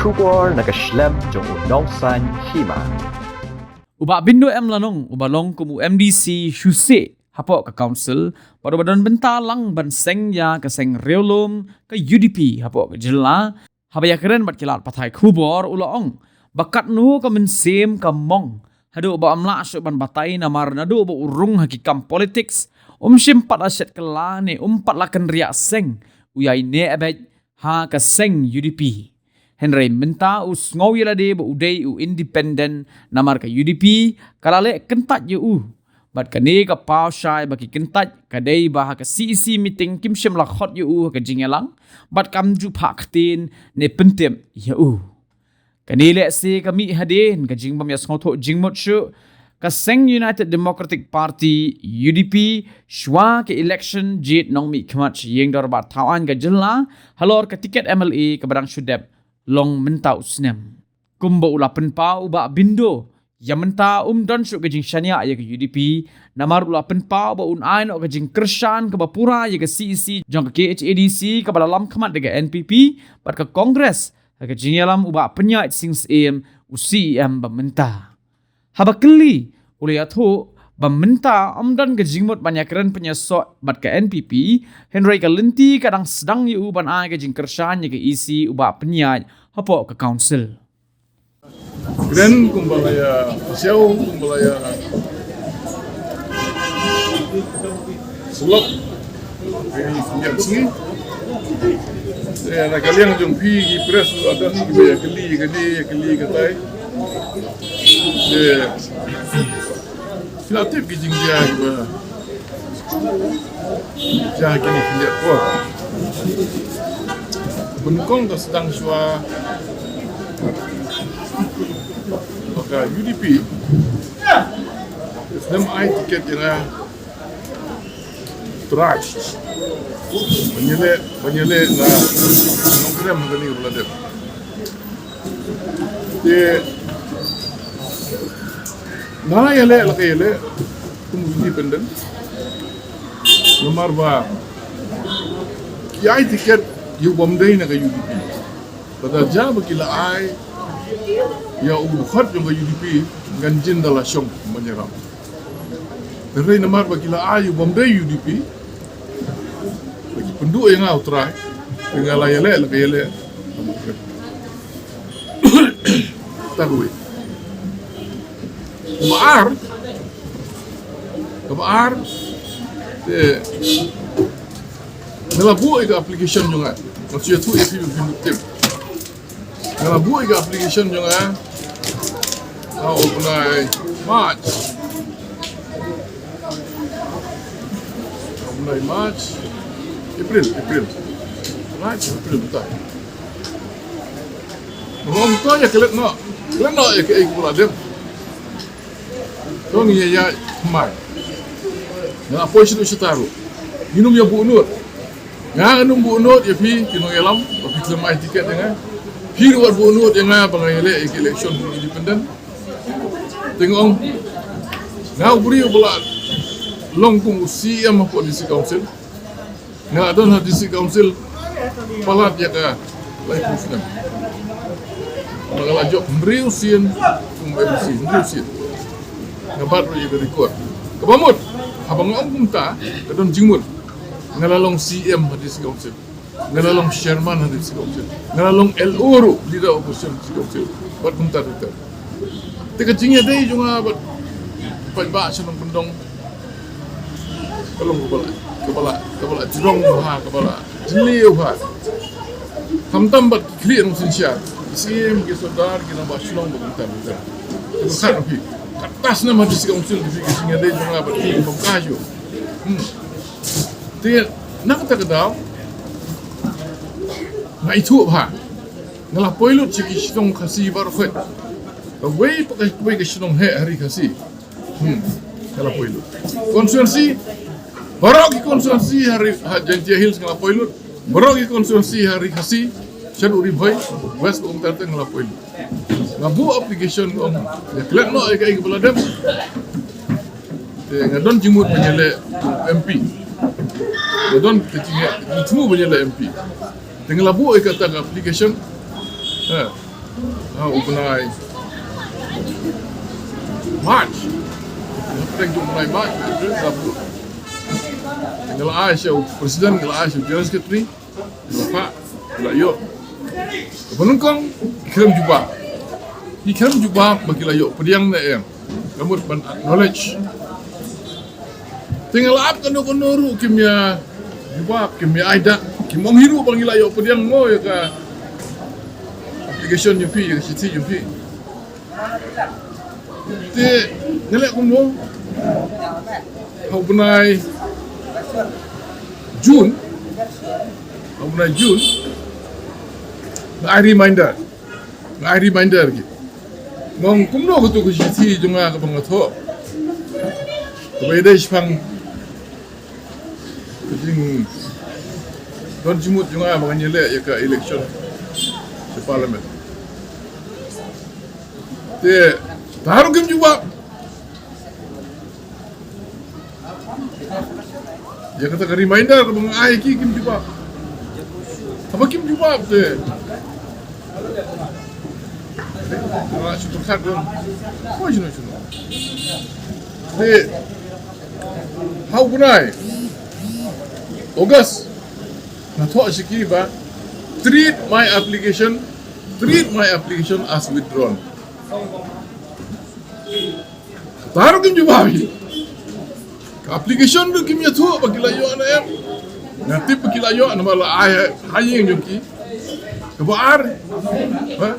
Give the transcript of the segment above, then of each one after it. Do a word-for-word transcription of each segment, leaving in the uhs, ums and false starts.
Khubor na ka shlem jong u Nongsaiñ Hima. U Bah Bindo M Lanong, uba long kum u M D C shuh shuh hapoh ka council, bad uba don bynta lang ban seng ïa ka seng riewlum ka U D P hapoh ka jylla, haba ïakren bad ki lad pathai khubor u la ong ba katno ka mynsiem ka mong haduh ba ym lah shuh ban batai namar naduh ba u rung ha ki kam politics, um shym pat la shet kylla ne um pat la kynriah seng, u ïai neh beit ha ka seng U D P. Hynrei mynta u sngew ïa lade ba u dei u independent namar ka U D P ka la leh kyntait ïa u. Bad kane ka paw shai ba ki kyntait ka dei ba ha ka C E C meeting kim shym la khot ïa u ha ka jingïalang, bad kam ju phah ktien ne pyntip ïa u. Kane lehse ka mih hadien ka jingbym ïasngewthuh jingmut shuh ka seng United Democratic Party, U D P, shuwa ka election jied nongmihkhmat sha ïing dorbar thaw aiñ ka jylla halor ka tiket M L A kaba dang shu dep long mynta u snem. Kumba u la pynpaw u Bah Bindo, ïa mynta um don shuh ka jingshaniah ïa ka U D P, namar u la pynpaw ba un ai noh ka jingkyrshan kaba pura ïa ka C E C jong ka K H A D C kaba la lam khmat da ka N P P bad ka Congress, ha ka jingïalam u Bah Pynïaid Sing Syiem, u C E M ba mynta. Haba kylli, u la ïathuh ba mynta ym don ka jingmut ban ïakren pynïasoh bad ka N P P, hynrei ka lynti ka dang sdang ïa u ban ai ka jingkyrshan ïa ka E C u Bah Pynïaid hapoh ka council. Kren kumba la ïa, siaw kumba la ïa, selok ïa sngi. Ïa na ka liang jong phi ki press, la don kiba ïa kylli kane, ïa kylli katai. Ïa, phi la tip ki jingjia kiba jia kine ki leh por. Bun kong ka sdang shuwa ba ka U D P, lem ai tiket ïa nga trai ban ïaleh, ban ïaleh na Nongkrem ha kane ka Bangladesh. Te nga ïaleh la ka ïaleh kum u independent. Namar ba ki ai tiket ïa u bym dei na ka U D P. Lada jia ba ki la ai ïa u khot jong ka U D P, ngan jin da la shong ban ïarap. Hynrei namar ba ki la ai ïa u bym dei U D P, ba ki pynduh ïa nga u trai, te nga la ïaleh la ka ïaleh. Ta kawei. Kaba ar, kaba ar, te nga la buh ïa ka application jong nga. Nga shu ïathuh ïa phi ba phin tip. Nga la buh ïa ka application jong nga. Nga u bnai March. Nga u bnai March. April, April. March, April, mynta. Nga ong to ïa klet noh. Klet noh ïa kaei kaba la dep. To ngi ïa ïa thymmai. Nga la poi sha shatai ruh. Ngin ym ïa buh nud. Nga ngan ym buh nud ïa phi ki nongïalam ba phi khlem ai tiket ïa nga. Phi ruh wat buh nud ïa nga ba nga ïaleh ïa ki election independent. Te nga ong nga u briew ba la long kum u C E M hapoh District Council. Nga la don ha District Council palat ïa ka laiphew snem. Ba nga la jop hynriew sien kum M D C, hynriew sien. Nga bat ruh ïa ka record. Kaba mut, haba nga ong kumta ka don jingmut. Nga la long C E M ha District Council. Nga la long chairman ha District Council. Nga la long L O ruh, leader opposition District Council. Bad kumta kumta. Te ka jingïadei jong nga bad paidbah shnong Kyndong ka long kaba la, kaba la, kaba la jrong bha, kaba la jylliew bha. Khamtam bad ki khlieh nongsynshar, ki syiem, ki sordar, ki rangbah shnong bad kumta kumta. Te ka khat phi, khattas na ma District Council ki, ki jingïadei jong nga bad ki bym ka ju. Hmm. Te na kata ka daw nga ithuh bha. Nga la poi lut sha ki shnong Khasi baroh khoit. Kawei pa kawei ka shnong heh ha ri Khasi. Hmm. Nga la poi lut. Constituency, baroh ki constituency ha ri, ha Jaintia Hills nga la poi lut. Baroh ki constituency ha ri Khasi, shaduh Ri Bhoi, West, kumta te nga la poi lut. Nga buh application, nga ong ïa klet noh ïa kaei kaba la dep. Te nga don jingmut ban ïaleh M P. Nga don ka jingthmu ban ïaleh M P. Te nga la buh ïa kata ka application. Ha. Ha u bnai March. Pdeng jong u bnai March, April, ka vote. Nga la ai sha u president, nga la ai sha u general secretary. Nga la phah, nga la ïoh. Kaba nyngkong, ki khlem jubab. Ki khlem jubab ba ki la ïoh pdiang ne em. Ka mut ban acknowledge. Te nga la ap kano kano ruh kim ïa jubab, kim ïa ai dak, kim ong hi ruh ba ngi la ïoh pdiang mo ïa ka application jong phi, ïa ka shithi jong phi. Te nga leh kumno? Ha u bnai June, ha u bnai June, nga ai reminder. Nga ai reminder ki. Nga ong kumno katu ka shithi jong nga kaba nga thoh, kaba ïadei shaphang ka jingdon jingmut jong nga ba ngan ïaleh ïa ka election sha parliament. Te, tang ruh kim jubab. Ïa kata ka reminder kaba nga ai ki kim jubab. Haba kim jubab te, nga shu pyrkhat ruh, oi, shano shano. Te, ha u bnai August, nga thoh sha ki ba, treat my application, treat my application as withdrawn. Tang ruh kim jubab hi. Ka application ruh kim ïathuh ba ki la ïoh ne em. Nga tip ba ki la ïoh namar la ai ha ïing jong ki. Kaba ar, ha?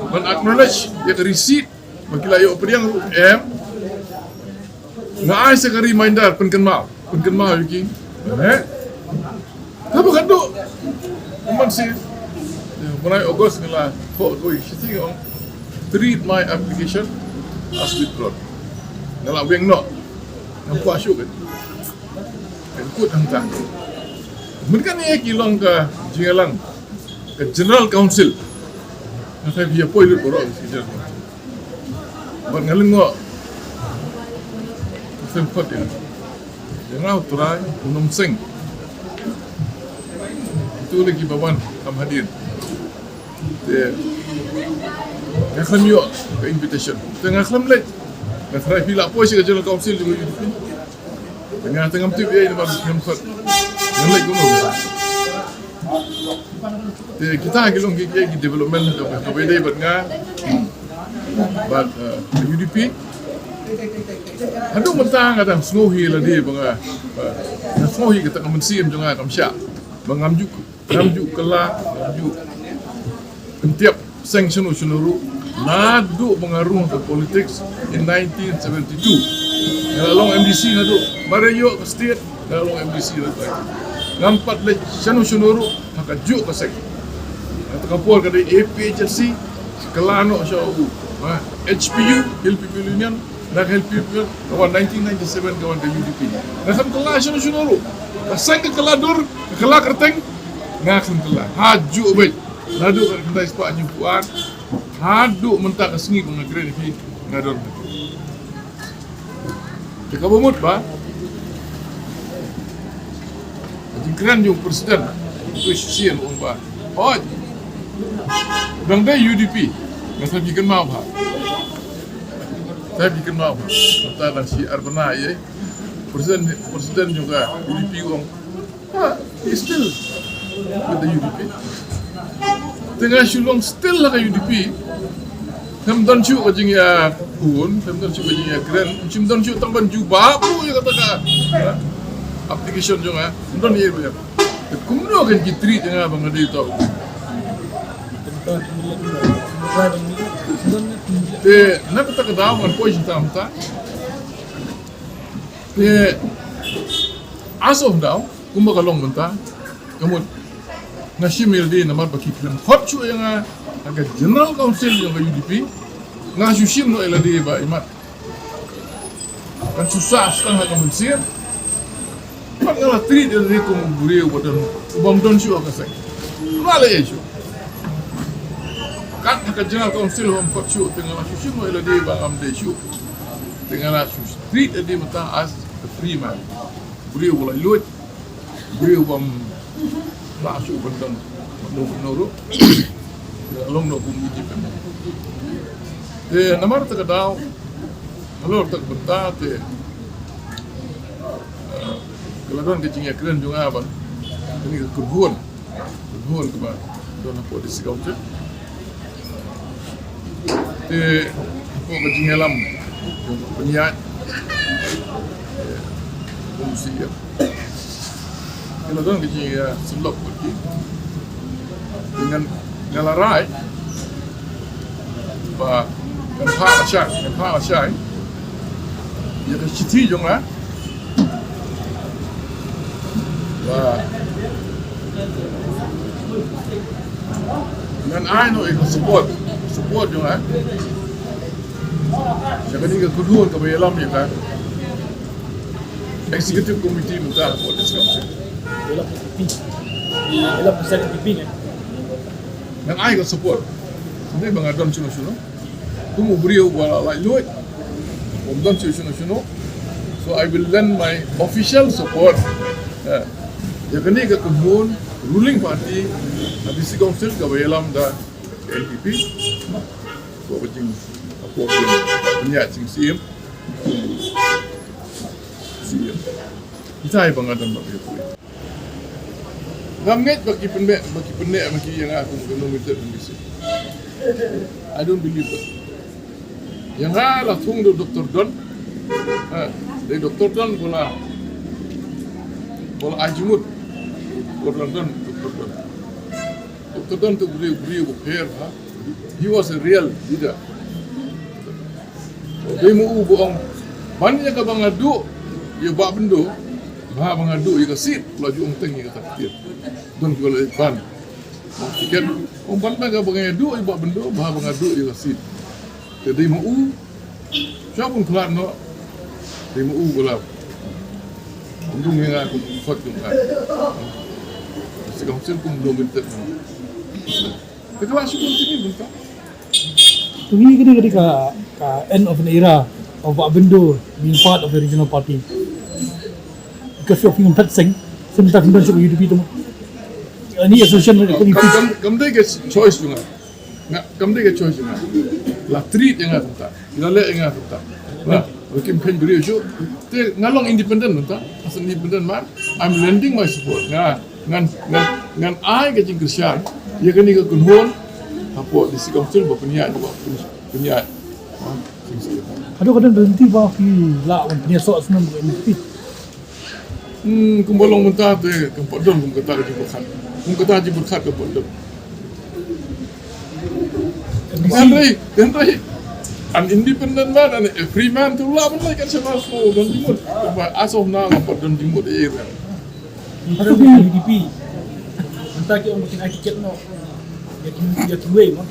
Ban acknowledge ïa ka receipt ba ki la ïoh pdiang ruh em. Nga ai sa ka reminder pynkynmaw, pynkynmaw ïa ki. Eh? Haba ka duk man shi, ïa, bnai August nga la thoh kawei ka shithi, nga ong, treat my application as withdrawn. Nga la weng noh. Ngam kwah shuh kan. Kan kut hangta. Mynta kane ki long ka jingïalang ka General Council. Nga tharai phi ïa poi lut baroh ka General Council. Bad nga lyngngoh. Seng kot ïa. Ïa nga u trai, u nongseng. Itu lagi ba wan, kam hadien. Te, nga khlem ïoh ka invitation. Te nga khlem leit. Nga trai phi la poi sha ka General Council jong ka U D P. Te nga te ngam tip ïa ina ba khlem kot. Nga leit kumno. Te kita ki long ki, ki, ki development kaba, kaba ïadei bad nga bad, eh, U D P. Haduh mynta nga dang sngewsih lade ba nga, eh, nga sngewsih kata ka mynsiem jong nga kam shah. Ba ngam ju, ngam ju kylla, ngam ju kynthiap seng shano shano ruh. Naduh ba nga rung ka politics in nineteen seventy-two. Nga la long M D C naduh. Mar ïoh ka state, nga la long M D C naduh. Ngam pat leit shano shano ruh ha kajuh ka seng. Kata ka por ka dei A P H L C, kylla noh sha u, ha, H P U, Hill People Union, na ka Hill People Union, ka wan nineteen ninety-seven ka wan ka U D P. Nga khlem kylla shano shano ruh. Ka seng ka kylla dur, ka kylla kyrteng, nga khlem kylla. Hajuh beit. Naduh ka khyndai spah hynñiewphew ar haduh mynta ka sngi ba nga kren ïa phi, nga don. Te kaba mut ba ka jingkren jong u president, u shisien u ong ba, oi, dang dei U D P. Nga sa phi kynmaw ba, sa phi kynmaw ba mynta dang shi ar bnai ïa, president, president jong ka U D P u ong, ah, he's still with the U D P. Te nga shu long still ha ka U D P. Ngam don shuh ka jingïakhun, ngam don shuh ka jingïakren, ngam don shuh tang ban jubab ruh ïa kata ka, ha, application jong nga. Ngam don ïa ruh ïa. Te kumno kan ki treat ïa nga ba nga dei uta u. Te na kata ka daw ngan poi sha mynta. Te as of now, kumba ka long mynta, ka mut nga shim ïa lade namar ba ki khlem khot shuh ïa nga ha ka General Council jong ka U D P. Nga shu shim noh ïa lade ba imat kan shu sah tang ha ka mynsiem. Imat nga la treat ïa lade kum u briew uba don, u bym don shuh ha ka seng. Nga la ïa shuh. Kat ha ka General Council u bym khot shuh, te nga la shu shim noh ïa lade ba ngam dei shuh. Te nga la shu treat ïa lade mynta as a free man. Briew uba la lut. Briew bym lah shuh ban don mano mano ruh. Ïa, Long noh kum independent. Te namar kata ka daw, halor kata ka bynta te, eh, ka la don ka jingïakren jong nga ban kane ka kynhun, kynhun kaba don hapoh District Council. Te hapoh ka jingïalam jong ka pynïaid, eh, kum u C E M. Ki la don ki jingïasyllok bad ki. Ngan, nga la rai ba ngan phah lashai, ngan phah lashai ïa ka shithi jong nga. Ba ngan ai noh ïa ka support, support jong nga sha kane ka kynhun kaba ïalam ïa ka Executive Committee mynta hapoh District Council. Ïalam N P P. Ïalam pasal N P P kan? Ngan ai ka support. Hynrei ba nga don shuh shuh. Kum u briew uba la laitluid, ym don shuh shuh shuh. So I will lend my official support, eh, ïa kane ka kynhun ruling party ha District Council kaba ïalam da N P P. Hapoh ka jing, hapoh ka jingpynïaid jong u C E M. C E M. Ita i ba nga don bad ïa u. Ngam ngeit ba ki pynbeit, ba ki pynbeit, ba ki ïa nga kum ka nominated M D C. I don't believe that. Ïa nga la thung da u Doktor Don. Ha, dei u Doktor Don ba la, ba la ai jingmut. Ba la don Doktor Don. Doktor Don tu u briew, briew ba pher, ha. He was a real leader. Dei ma u ba ong, ban ïa kaba nga duh ïa u Bah Byndoh, bha ba nga duh ïa ka seat, la ju ong teng ïa kata ka tiar. Don kiba la ban tiket, ong ban, ban kaba nga duh ïa u Bah Byndoh, bha ba nga duh ïa ka seat. Te dei ma u, sha bun khlad noh, dei ma u ba la ong ïa nga kum u khot jong nga. Sdang sdang kum u nominated. Te ka la shu continue mynta. To me, kane ka dei ka, ka end of an era of Bah Byndoh being part of the regional party. Because of him, Thaksin, sim ta sim ta U D P tu. Any association with Kam, U D P. Kam, kam dei ka choice jong nga. Nga, kam dei ka choice jong nga. La treat ïa nga kumta. La leh ïa nga kumta. Ba, ba kim kheiñ briew shuh. Te nga long independent mynta. As an independent man, I'm lending my support. Nga, ngan, ngan, ngan ai ka jingkyrshan ïa kane ka kynhun hapoh District Council ba pynïaid, ba pynïaid. Haduh katta ka lynti ba ki lah ban pynïasoh snem bad N P P. Hmm, kumba long mynta te kam pat don kum kata ka jingpyrkhat. Kum kata ka jingpyrkhat kam pat don. Hynrei, hynrei, an independent man, an a free man, te u lah ban leit kan sha Moscow don jingmut. Kumba as of now kam pat don jingmut ïa u. Mynta ki U D P. Mynta ki ong ba kin ai tiket noh ïa ki, ïa kiwei mo,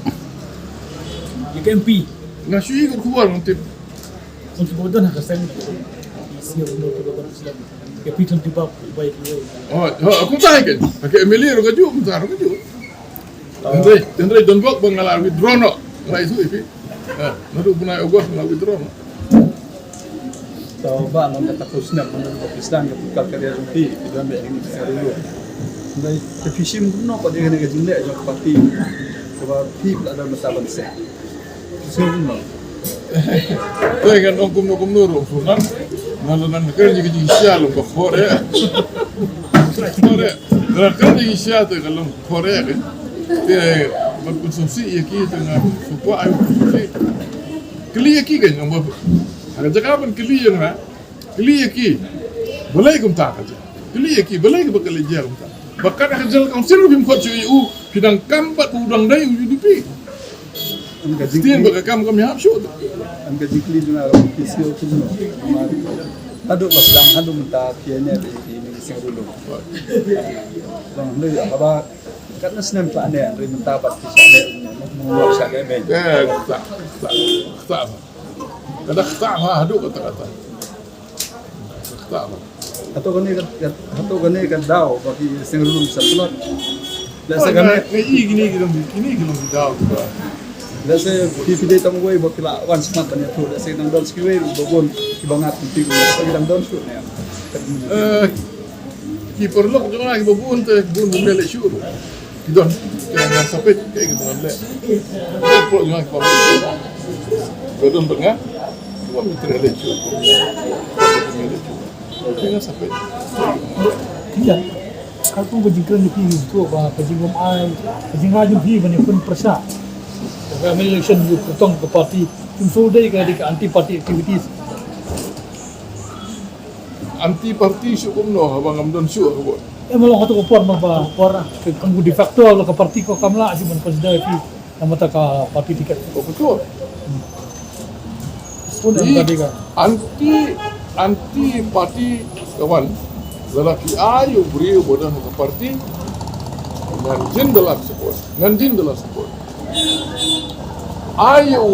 ïa ka M P. Nga shu ïoh khubor, ngam tip. Ong ki ba don ha ka seng. Ïa ki senior ruler ki ba don ha seng. Ïa Peter Dibab, ba ïa kiwei. Oh, ha, kumta hi kan. Ha ka M L A ruh kajuh, mynta ruh kajuh. Hynrei, hynrei don bok ba nga la withdraw noh. Nga la issue ïa phi. Ha, naduh u bnai August nga la withdraw noh. To Bah, ngan kata, ka snem ngan ba phi sdang ïa ka political career jong phi, phi don beit hangne sha Ri Lum. Hynrei te phi shim kumno pat ïa kane ka jingleh jong ka party kaba phi la don mynta ban seh? Phi shim kumno? Te ngan ong kumno kumno ruh, kumno. Nga la nang kren ïa ka jingshisha long ba khore. Khore. Nga la kren ïa ka jingshisha te ka long khore. Te ban pynsngewsih ïa ki te nga sngewkwah ai pynsngewsih. Kylli ïa ki kan, ong ba ha ka jaka ban kylli ïa nga, kylli ïa ki balei kumta ka jaka. Kylli ïa ki balei kaba ka la jia kumta. Ba kat ha ka General Council ruh phim khot shuh ïa u, phi dang kam bad u dang dei u U D P. Ym ka jingkylli. Sdien ba ka kam kam ïahap shuh. Ym ka jingkylli jong nga, phi sngewthuh kumno? Namar haduh ba sdang haduh mynta phi ïa ne phi, phi ne sngewthuh kumno? Dang hynrei haba katne snem phi la ne, hynrei mynta pat phi shah ne kumno? Mo shah ne beiñ. Eh, ktah, ktah, ktah. Ka da ktah bha haduh katta katta. Ktah bha. Hato kane ka, hato kane ka daw ba ki seng ruh sa tlot. Lehse kane, nga i kine ki long, kine ki long ki daw kiba, lehse phi, phi dei tang uwei ba ki la wan smat ban ïathuh. Lehse nang don sa kiwei ruh ba bun kiba ngat ki, ki nang don shuh ne. Eh, ki paralok jong nga kiba bun te bun bun leh shuh ruh. Don, kena ngan sapit, kaei kaba ngan leh. Pok jong nga kaba ngan leh. Ba don ba nga, kaba mi tre leh chu. Kena ngan sapit. Iya. Ka kum ka jingkren jong phi tu ba ka jinglong ai, ka jinglong jong phi ban ïa pynpyrshah. Ka election ïa pyrtong ka party. Kim shu dei ka dei ka anti party activities. Anti party shuh kumno haba ngam don shuh ka vote. Em long hato ka por ma ba por ka kong de facto la ka party ko kam lah ju ban consider phi namar ka party ticket. Ko betul. Pun em Jadi, ka dei ka. Anti anti party kawan. Lada ki ai u briew ba don ka party ngan jin da lak support. Ngan jin da lak support. Ai u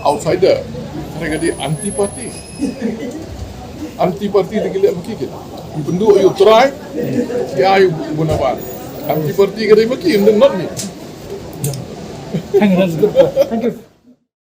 outsider. Mereka di anti party. Anti party di gila maki kita. Di bendu ayu try. Ya ayu bunaban. Anti party ka di maki, not me. Thank you. That's good. Thank you.